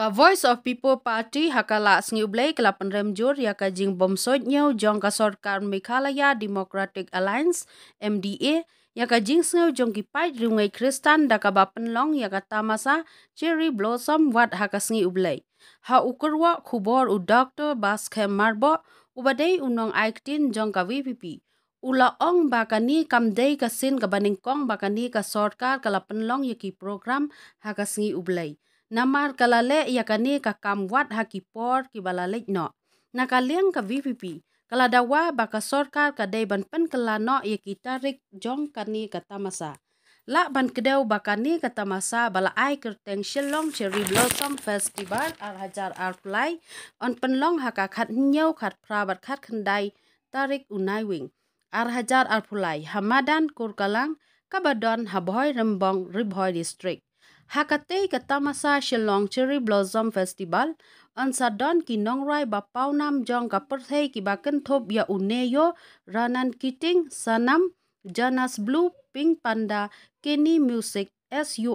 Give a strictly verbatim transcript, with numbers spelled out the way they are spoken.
Ka Voice of People Party ha ka la sngi U Blei ka la pynrem jur ïa ka jingbym suidñiew jong ka sorkar Meghalaya Democratic Alliance, M D A, ïa ka jingsngew jong ki paid riewngeit Khristan da kaba pynlong ïa ka tamasa Cherry Blossom wat ha ka sngi U Blei. Ha u kyrwoh khubor u Doktor Baskhem Myrboh, uba dei u nongai ktien jong ka V P P, u la ong ba kane kam dei ka sien kaba nyngkong ba kane ka sorkar ka la pynlong ïa ki program ha ka sngi U Blei. Namar ka la leh ïa kane ka kam wat ha ki por kiba la leit noh. Na ka liang ka V P P ka la dawa ba ka sorkar ka dei ban pynkylla noh ïa ki tarik jong kane ka tamasa. Lah ban kdew ba kane ka tamasa ba la ai kyrteng Shillong Cherry Blossom Festival ar hajar arphew lai yn pynlong ha ka khathynñiew, khatphra bad khatkhyndai tarik u Naiwieng ar hajar arphew lai ha madan Kurkalang kaba don ha Bhoirymbong, Ri Bhoi District. Ha katei ka tamasa Shillong Cherry Blossom Festival yn sa don ki nongrwai ba pawnam jong ka pyrthei kiba kynthup ïa u Neyo, Ronan Keating, Sonam, Jonas Blue, Pink Panda, Kenny Music, S U